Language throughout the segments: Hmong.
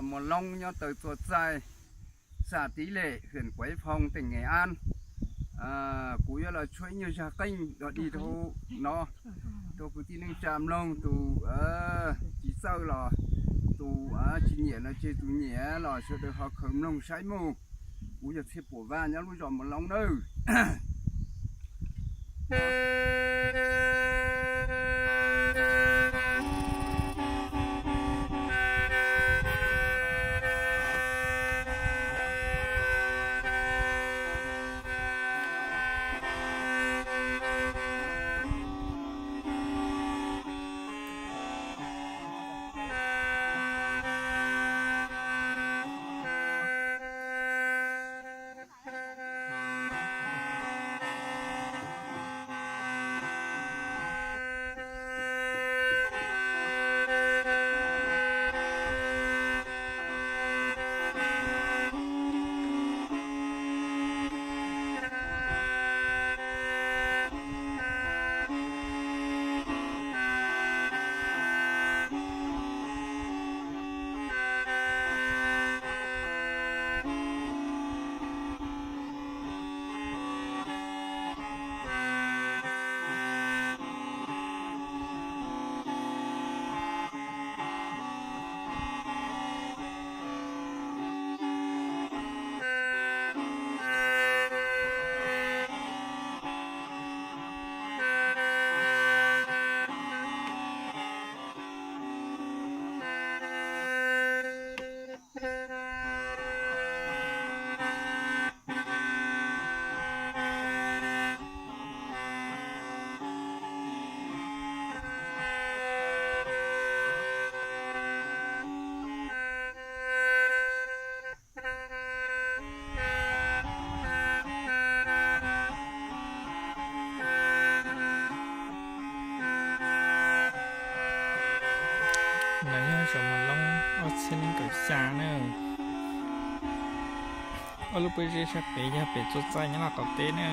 Mos Loob nyob Taw Txua Txaij, xã Tý Lệ, huyện Quế Phong, tỉnh Nghệ An. Kuv yuav los tshuab ib nyuag zaj qeej dog dig rau no rau kwv tij neej tsa mloog. Tus tsis txawj los tus tsis nyiam los tseg, tus nyiam los sawv daws ho khaws mloog saib mus. Kuv yog Txhiaj Puam Vaj nyob lub zos Mos Loob nawb. Nov yog zos Mos Loob ob txhiab nees nkaum xya na. Ob lub pob zeb sab pem yog pem Txua Txaij nyob Lauj Kaub teb na.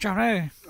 kawg na.